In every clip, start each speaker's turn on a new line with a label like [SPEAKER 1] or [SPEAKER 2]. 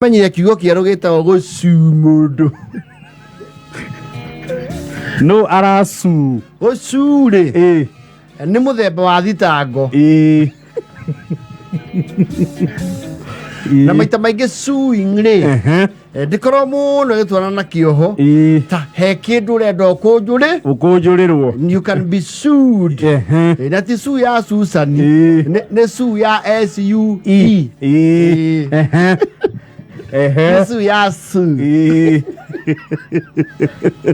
[SPEAKER 1] Menyire kiugo kĩerũ gĩtagwo gũcuu mũndũ.
[SPEAKER 2] No aracu.
[SPEAKER 1] Gũcuu rĩ
[SPEAKER 2] Ĩ.
[SPEAKER 1] nĩ mũthemba wa thitango.
[SPEAKER 2] Ĩ.
[SPEAKER 1] Na maita maingĩ suing rĩ
[SPEAKER 2] Ehe.
[SPEAKER 1] ndĩkorwo mũno ĩgĩtwarana na kĩoho
[SPEAKER 2] Ĩ.
[SPEAKER 1] ta he kĩndũ ũrenda ũkũnjũrĩ.
[SPEAKER 2] Ũkũnjũrĩrwo.
[SPEAKER 1] You can be sued.
[SPEAKER 2] Ehe.
[SPEAKER 1] Na ti sue ya Susan.
[SPEAKER 2] Ĩ.
[SPEAKER 1] Nĩ sue ya S U E.
[SPEAKER 2] Ĩ.
[SPEAKER 1] Ĩ.
[SPEAKER 2] Ehe. Ehe.
[SPEAKER 1] Nĩ sue ya sue.
[SPEAKER 2] Ĩ.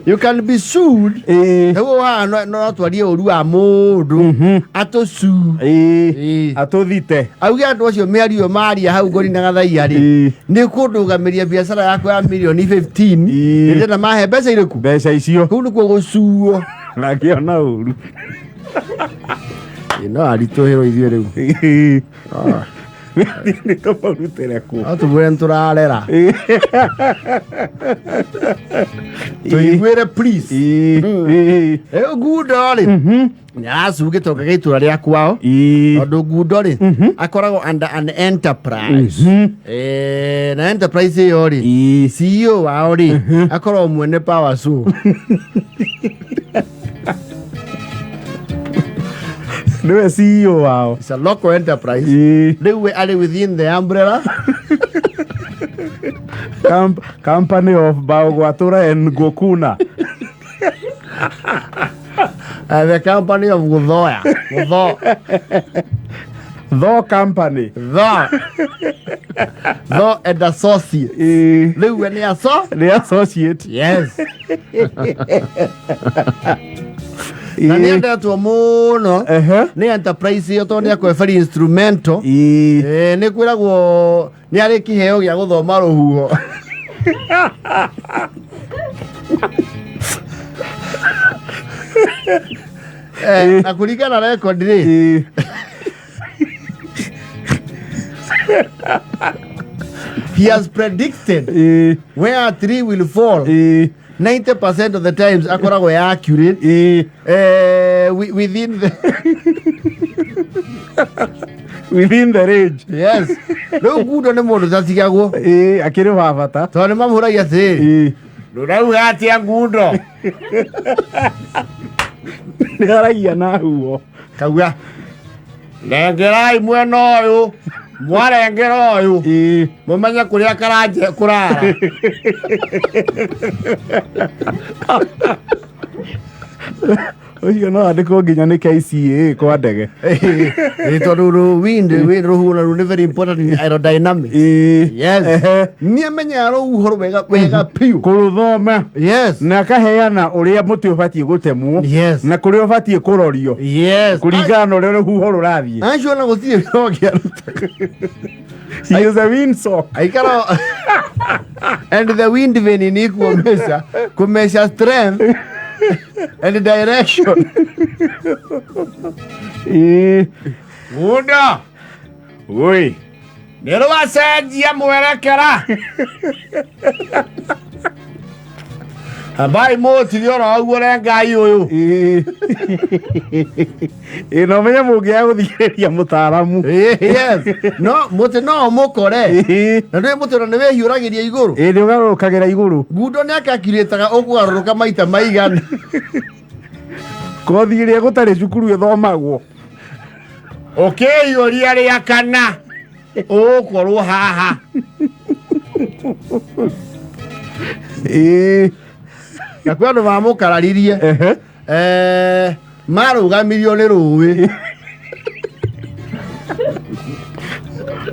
[SPEAKER 1] You can be sued.
[SPEAKER 2] Ĩ.
[SPEAKER 1] Nĩguo haha no twarie ũru wa mũndũ atũcu.
[SPEAKER 2] Ĩ.
[SPEAKER 1] Ĩ.
[SPEAKER 2] Atũthite.
[SPEAKER 1] Auge andũ acio mĩario maria hau ngori na gathaiya rĩ
[SPEAKER 2] Ĩ.
[SPEAKER 1] nĩ kũndũgamĩria biacara yakwa ya mirioni 15.
[SPEAKER 2] Ĩ.
[SPEAKER 1] Ndĩrenda mahe mbeca irĩkũ?
[SPEAKER 2] Mbeca icio.
[SPEAKER 1] Kũu nĩkuo gũcuo.
[SPEAKER 2] Nakĩona ũru.
[SPEAKER 1] Ĩ, no aritũhĩrwo ithuĩ rĩu.
[SPEAKER 2] Ĩ. Nĩ tũmarutĩre kũ?
[SPEAKER 1] No tũmwĩre nĩtũrarera. Tũiguĩre please.
[SPEAKER 2] Ĩ. Ĩ.
[SPEAKER 1] Rĩu ngundo rĩ nĩ aracugĩtwo gĩa itũra rĩa kwao.
[SPEAKER 2] Ĩ.
[SPEAKER 1] Tondũ ngundo rĩ akoragwo under an enterprise. Na enterprise ĩyo rĩ
[SPEAKER 2] Ĩ.
[SPEAKER 1] CEO wao rĩ akoragwo mwene power show.
[SPEAKER 2] Nĩwe CEO wao.
[SPEAKER 1] It's a local enterprise.
[SPEAKER 2] Ĩ.
[SPEAKER 1] Rĩu we arĩ within the umbrella.
[SPEAKER 2] Company of Baogwatura and Gokuna.
[SPEAKER 1] The company of Guthoya. Gutho.
[SPEAKER 2] Tho company.
[SPEAKER 1] Tho. Tho and associate.
[SPEAKER 2] Ĩ.
[SPEAKER 1] Rĩu we nĩ aso.
[SPEAKER 2] Nĩ associate.
[SPEAKER 1] Yes. Na nĩ endetwo mũno
[SPEAKER 2] Ehe.
[SPEAKER 1] nĩ enterprise ĩyo tondũ nĩ akoragwo very instrumental.
[SPEAKER 2] Ĩ.
[SPEAKER 1] Nĩ kwĩragwo nĩ arĩ kĩheo gĩa gũthoma rũhuho. Na kũringana na record rĩ
[SPEAKER 2] Ĩ.
[SPEAKER 1] He has predicted
[SPEAKER 2] Ĩ.
[SPEAKER 1] where a tree will fall.
[SPEAKER 2] Ĩ.
[SPEAKER 1] 90% of the times akoragwo ya accurate.
[SPEAKER 2] Ĩ.
[SPEAKER 1] Within the
[SPEAKER 2] Within the range.
[SPEAKER 1] Yes. Rĩu ngundo nĩ mũndũ tatigagwo.
[SPEAKER 2] Ĩ, akĩrĩ wa bata.
[SPEAKER 1] Tondũ nĩ mamũragia atĩrĩrĩ.
[SPEAKER 2] Ĩ.
[SPEAKER 1] Ndũrauga atĩa ngundo?
[SPEAKER 2] Nĩ aragia na huo.
[SPEAKER 1] Kauga rengerai mwena ũyũ mwarengera ũyũ
[SPEAKER 2] Ĩ.
[SPEAKER 1] mũmenye kũrĩa karanje kũrara.
[SPEAKER 2] Ũcio no andĩkwo nginya nĩ KCAA kwa ndege.
[SPEAKER 1] Ĩ, tondũ wind rũhuho naruo nĩ very important in aerodynamics.
[SPEAKER 2] Ĩ.
[SPEAKER 1] Yes.
[SPEAKER 2] Ehe.
[SPEAKER 1] Nĩ amenyaga rũhuho wega wega piũ.
[SPEAKER 2] Kũrũthoma.
[SPEAKER 1] Yes.
[SPEAKER 2] Na akaheana ũrĩa mũtĩ ũbatiĩ gũtemwo.
[SPEAKER 1] Yes.
[SPEAKER 2] Na kũrĩa ũbatiĩ kũrorio.
[SPEAKER 1] Yes.
[SPEAKER 2] Kũringana na ũrĩa rũhuho rũrathiĩ.
[SPEAKER 1] Acio ona gũtirĩ wĩra ũngĩ arutaga.
[SPEAKER 2] He is a windsock.
[SPEAKER 1] Aikara and the wind vane in equal measure kũmeasure strength and direction.
[SPEAKER 2] Ĩ.
[SPEAKER 1] Ngunda
[SPEAKER 2] Oi.
[SPEAKER 1] nĩ rwacenjia mwerekera. Ambai mũtige oro ũguo rengai ũyũ.
[SPEAKER 2] Ĩ. Ĩ, na ũmenye mũngĩaga gũthikĩrĩria mũtaaramu.
[SPEAKER 1] Yes. No mũtĩ no ũmũkore.
[SPEAKER 2] Ĩ.
[SPEAKER 1] Na ndũĩ mũtĩ ona nĩ wĩhiũragĩria igũrũ.
[SPEAKER 2] Ĩ, nĩ ũgarũrũkagĩra igũrũ.
[SPEAKER 1] Ngundo nĩ akakirĩtaga ũkũgarũrũka maita maigana.
[SPEAKER 2] Kothi ĩrĩa gũtarĩ cukuru ĩthomagwo.
[SPEAKER 1] Ũkĩiyũria rĩa kana ũgũkorwo haha.
[SPEAKER 2] Ĩ.
[SPEAKER 1] Na kwĩ andũ mamũkararirie.
[SPEAKER 2] Ehe.
[SPEAKER 1] Marũgamirio nĩ rũĩ.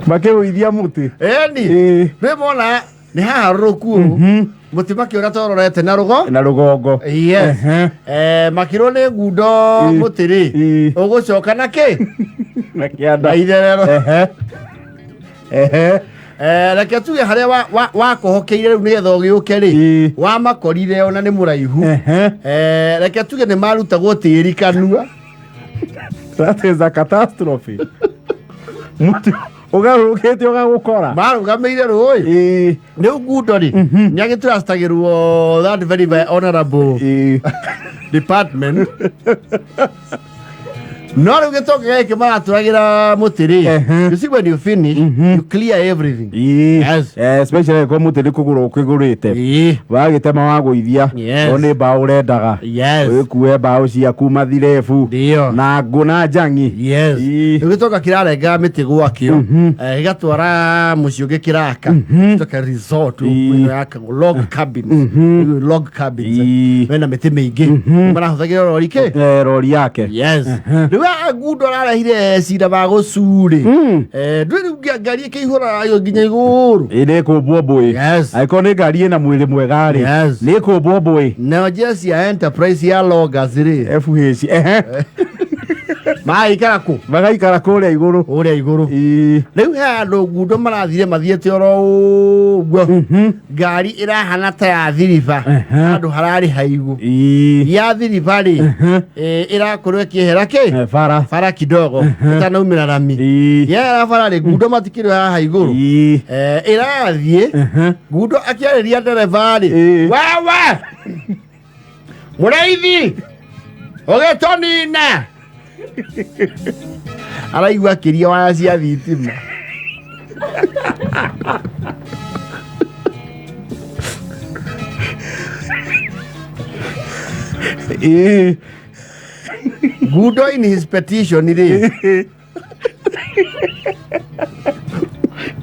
[SPEAKER 2] Makĩgũithia mũtĩ.
[SPEAKER 1] Eni.
[SPEAKER 2] Ĩ.
[SPEAKER 1] Nĩ mona nĩ haharũrũku ũũ. Mũtĩ makĩona twarorete na rũgo.
[SPEAKER 2] Na rũgongo.
[SPEAKER 1] Yes.
[SPEAKER 2] Ehe.
[SPEAKER 1] Makĩrwo nĩ ngundo
[SPEAKER 2] Ĩ.
[SPEAKER 1] mũtĩ rĩ.
[SPEAKER 2] Ĩ.
[SPEAKER 1] Ũgũcoka na kĩ?
[SPEAKER 2] Na kĩanda.
[SPEAKER 1] Na itherero.
[SPEAKER 2] Ehe. Ehe.
[SPEAKER 1] Reke tuge harĩa wakohokeire rĩu nĩgetha ũgĩũke rĩ
[SPEAKER 2] Ĩ.
[SPEAKER 1] wamakorire ona nĩ mũraihu.
[SPEAKER 2] Ehe.
[SPEAKER 1] Reke tuge nĩ marutagwo tĩri kanua.
[SPEAKER 2] That is a catastrophe. Mũtĩ ũgarũrũkĩte ũgagũkora.
[SPEAKER 1] Marũgamĩire rũĩ.
[SPEAKER 2] Ĩ.
[SPEAKER 1] Rĩu ngundo rĩ nĩ agĩtrustagĩrwo that very very honorable
[SPEAKER 2] Ĩ.
[SPEAKER 1] department. No rĩu gĩtonga gĩkĩ maratũragĩra mũtĩ rĩ,
[SPEAKER 2] Ehe.
[SPEAKER 1] you see, when you finish, you clear everything.
[SPEAKER 2] Ĩĩ.
[SPEAKER 1] Yes.
[SPEAKER 2] Eh, especially ko mũtĩ nĩ kũgũra ũkĩgũrĩte.
[SPEAKER 1] Ĩĩ.
[SPEAKER 2] Wagĩtema wagũithia.
[SPEAKER 1] Yes.
[SPEAKER 2] O nĩ mbaũ ũrendaga.
[SPEAKER 1] Yes.
[SPEAKER 2] Wĩkue mbaũ ciaku mathirebu.
[SPEAKER 1] Ndio.
[SPEAKER 2] Na ngũ na njangi.
[SPEAKER 1] Yes.
[SPEAKER 2] Ĩĩ.
[SPEAKER 1] Rĩu gĩtonga kĩrarenga mĩtĩ gwakĩo, gĩgatwara mũciĩ ũngĩ kĩraka gĩtoka resort.
[SPEAKER 2] Ĩĩ.
[SPEAKER 1] Ĩno yakagwo log cabins. Log cabins.
[SPEAKER 2] Ĩĩ.
[SPEAKER 1] Mena mĩtĩ mĩingĩ marahũthagĩra rori kĩ.
[SPEAKER 2] Eh, rori yake.
[SPEAKER 1] Yes, rĩu ngundo ararehire cira wa gũcurĩ. Ndũĩ rĩu ngari ĩkĩihũra yo nginya igũrũ.
[SPEAKER 2] Ĩ nĩ kũmbwo mbũĩ.
[SPEAKER 1] Yes.
[SPEAKER 2] Angĩkorwo nĩ ngari ĩna mwĩrĩ mwega rĩ.
[SPEAKER 1] Yes.
[SPEAKER 2] Nĩ kũmbwo mbũĩ.
[SPEAKER 1] Nayo jesi ya enterprise ya logas rĩ,
[SPEAKER 2] FH. Ehe.
[SPEAKER 1] magaikara kũ?
[SPEAKER 2] Magaikara kũrĩa igũrũ.
[SPEAKER 1] Kũrĩa igũrũ.
[SPEAKER 2] Ĩĩ.
[SPEAKER 1] Rĩu he andũ ngundo marathire mathiĩte oro ũguo, ngari ĩrahana ta ya thiriba handũ hararĩ haigũ.
[SPEAKER 2] Ĩĩ.
[SPEAKER 1] Ya thiriba rĩ, ĩrakorwo ĩkĩehera kĩ?
[SPEAKER 2] Eh, bara.
[SPEAKER 1] Bara kidogo ĩtanaumĩra rami.
[SPEAKER 2] Ĩĩ.
[SPEAKER 1] Yehera bara rĩ, ngundo matikĩrĩ haha igũrũ.
[SPEAKER 2] Ĩĩ.
[SPEAKER 1] Ĩrathiĩ ngundo akĩarĩria ndereba rĩ,
[SPEAKER 2] Ĩĩ.
[SPEAKER 1] wewe mũraithi ũgĩtũnina araigua akĩria waya cia thitima.
[SPEAKER 2] Ĩĩ.
[SPEAKER 1] Gundo in his petition rĩ,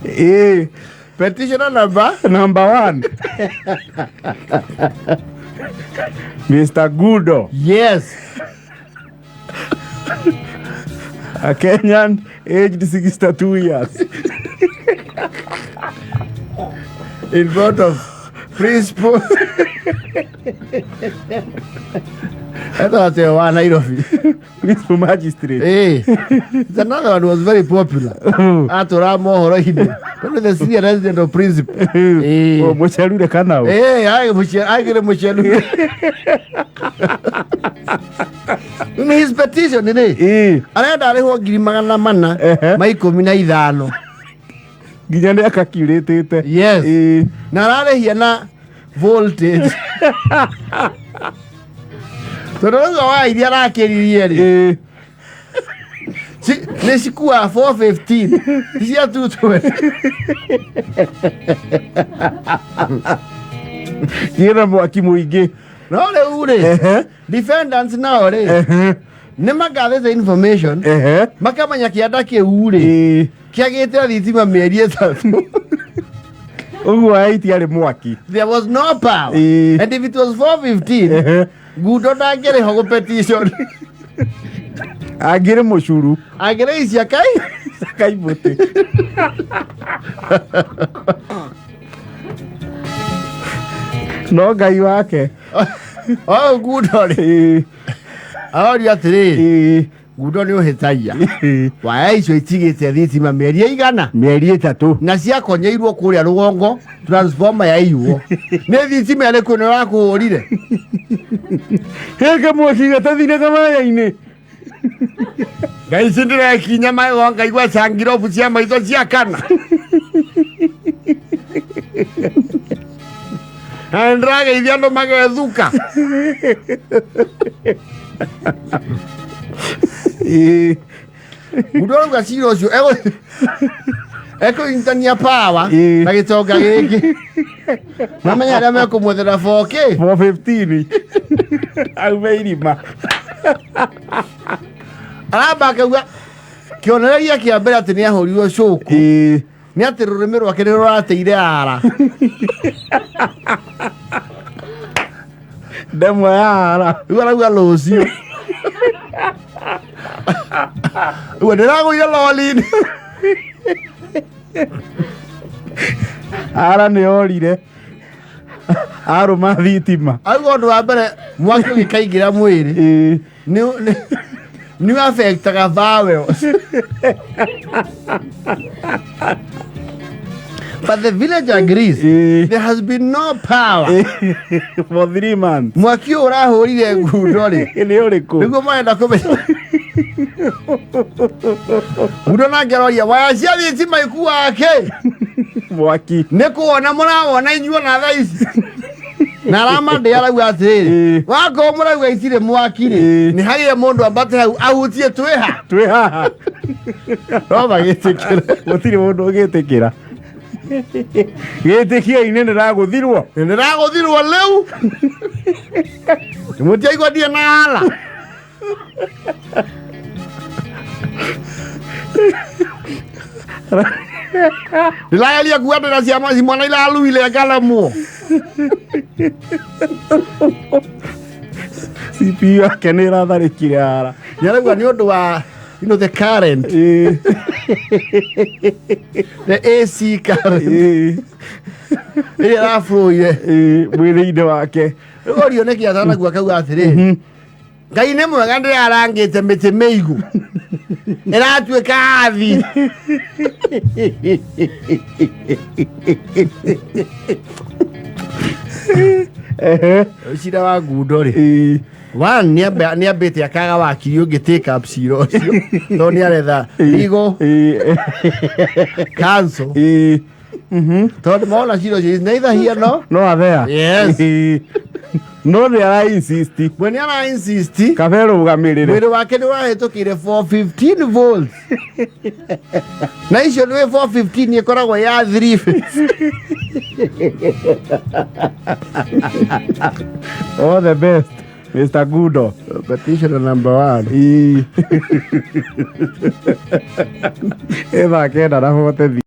[SPEAKER 2] Ĩĩ.
[SPEAKER 1] petitioner number
[SPEAKER 2] Number one. Mr. Gudo,
[SPEAKER 1] yes,
[SPEAKER 2] a Kenyan aged 62 years.
[SPEAKER 1] In front of principal ethateo wa Nairobi.
[SPEAKER 2] Principal magistrate.
[SPEAKER 1] Eh, it's another one was very popular. Atũraga mohoro-inĩ. Tondũ the senior resident of principal. Eh.
[SPEAKER 2] Oh, mũcerure kana ũ?
[SPEAKER 1] Eh, agire mũcelu. In his petition rĩ,
[SPEAKER 2] Ĩĩ.
[SPEAKER 1] arenda arĩhwo 415
[SPEAKER 2] Ehe. Nginya nĩ akakiurĩtĩte.
[SPEAKER 1] Yes.
[SPEAKER 2] Ĩĩ.
[SPEAKER 1] Na ararĩhia na voltage. Tondũ rĩu waya iria arakĩririe rĩ,
[SPEAKER 2] Ĩĩ.
[SPEAKER 1] Nĩ cikuaga 415 ti cia 220.
[SPEAKER 2] Ciĩna mwaki mũingĩ.
[SPEAKER 1] No rĩu rĩ,
[SPEAKER 2] Ehe.
[SPEAKER 1] defendants nao rĩ,
[SPEAKER 2] Ehe.
[SPEAKER 1] nĩ magathĩte information,
[SPEAKER 2] Ehe.
[SPEAKER 1] makamenya kĩanda kĩu rĩ,
[SPEAKER 2] Ĩĩ.
[SPEAKER 1] kĩagĩte thitima mĩeri 3.
[SPEAKER 2] Ũguo aya itiarĩ mwaki.
[SPEAKER 1] There was no power.
[SPEAKER 2] Ĩĩ.
[SPEAKER 1] And if it was 415,
[SPEAKER 2] Ehe.
[SPEAKER 1] ngundo ndangĩrĩho gũ petition.
[SPEAKER 2] Angĩrĩ mũcuru.
[SPEAKER 1] Angĩrĩicia kai
[SPEAKER 2] Kaibũtĩ. No Ngai wake.
[SPEAKER 1] O ngundo rĩ,
[SPEAKER 2] Ĩĩ.
[SPEAKER 1] aroria atĩrĩrĩ,
[SPEAKER 2] Ĩĩ.
[SPEAKER 1] ngundo nĩ ũhĩtagia.
[SPEAKER 2] Ĩĩ.
[SPEAKER 1] Waya icio itigĩte thitima mĩeri ĩigana?
[SPEAKER 2] Mĩeri 3.
[SPEAKER 1] Na ciakonyeirwo kũrĩa rũgongo, transformer yaiywo nĩ thitima ĩrĩkũ ĩno ĩrakũhũrire?
[SPEAKER 2] Hĩke mwaki gatathiraga waya-inĩ.
[SPEAKER 1] Ngai ici ndĩrekinya magego ngaigua cangirobu cia maitho ciakana na nĩndĩrageithia andũ magethuka.
[SPEAKER 2] Ĩĩ.
[SPEAKER 1] Mũndũ arauga cira ũcio ekũnyitania power
[SPEAKER 2] Ĩĩ.
[SPEAKER 1] na gĩtonga gĩkĩ mamenya arĩa mekũmwethera 4K.
[SPEAKER 2] 415 aume irima.
[SPEAKER 1] Aramba akauga kĩonereria kĩa mbere atĩ nĩ ahũrirwo cũkũ
[SPEAKER 2] Ĩĩ.
[SPEAKER 1] nĩ atĩ rũrĩmĩ rwake nĩ rũrateire ara.
[SPEAKER 2] Ndemwa ya ara.
[SPEAKER 1] Rĩu arauga rũciũ rĩu ndĩragũire lori-inĩ.
[SPEAKER 2] Ara nĩ orire arũma thitima.
[SPEAKER 1] Auga ũndũ wa mbere mwaki ũgĩkaingĩra mwĩrĩ
[SPEAKER 2] Ĩĩ.
[SPEAKER 1] nĩ affectaga vowels. But the village agrees
[SPEAKER 2] Ĩĩ.
[SPEAKER 1] there has been no power.
[SPEAKER 2] For 3 months.
[SPEAKER 1] Mwaki ũyũ ũrahũrire ngundo rĩ,
[SPEAKER 2] Nĩ ũrĩkũ?
[SPEAKER 1] nĩguo marenda kũmenya. Ngundo nake aroria waya cia thitima ikuaga kĩ?
[SPEAKER 2] Mwaki.
[SPEAKER 1] Nĩ kuona mũrawona inyuo na thaa ici. Na aramandĩ arauga atĩrĩrĩ, wakorwo mũrauga itirĩ mwaki rĩ, nĩ hagĩe mũndũ ambate hau ahutie twĩha.
[SPEAKER 2] Twĩ haha.
[SPEAKER 1] No magĩtĩkĩra.
[SPEAKER 2] Gũtirĩ mũndũ ũgĩtĩkĩra. Gĩtĩkio-inĩ nĩragũthirwo.
[SPEAKER 1] Nĩragũthirwo rĩu. Mũtiaigua ndirĩ na hala. Ndĩrageria kuga ndĩra cia mwana iraruire ngaramwo.
[SPEAKER 2] CPU yake nĩ ĩratharĩkire ara.
[SPEAKER 1] Nĩarauga nĩ ũndũ wa the current, the AC current ĩrĩa ĩraflowire
[SPEAKER 2] Mwĩrĩ-inĩ wake.
[SPEAKER 1] Rĩu orio nĩkĩ atanagua akauga atĩrĩrĩ, Ngai nĩ mwega, ndĩrarangĩte mĩtĩ mĩigũ ĩratuĩka athi. Cira wa ngundo rĩ, one nĩ ambĩte akaga wakiri ũngĩ take up cira ũcio tondũ nĩ aretha legal counsel, tondũ mona cira ũcio is neither here nor
[SPEAKER 2] No athea.
[SPEAKER 1] Yes.
[SPEAKER 2] No nĩ ara insist.
[SPEAKER 1] We nĩ ara insist.
[SPEAKER 2] Kabe rũgamĩrĩre.
[SPEAKER 1] Mwĩrĩ wake nĩ wahĩtũkĩire 415 volts, na icio nĩ 415 ĩkoragwo ya 3 phase.
[SPEAKER 2] All the best, Mr. Gudo.
[SPEAKER 1] Petitioner number one.
[SPEAKER 2] Ĩĩ. Ĩ 9:43.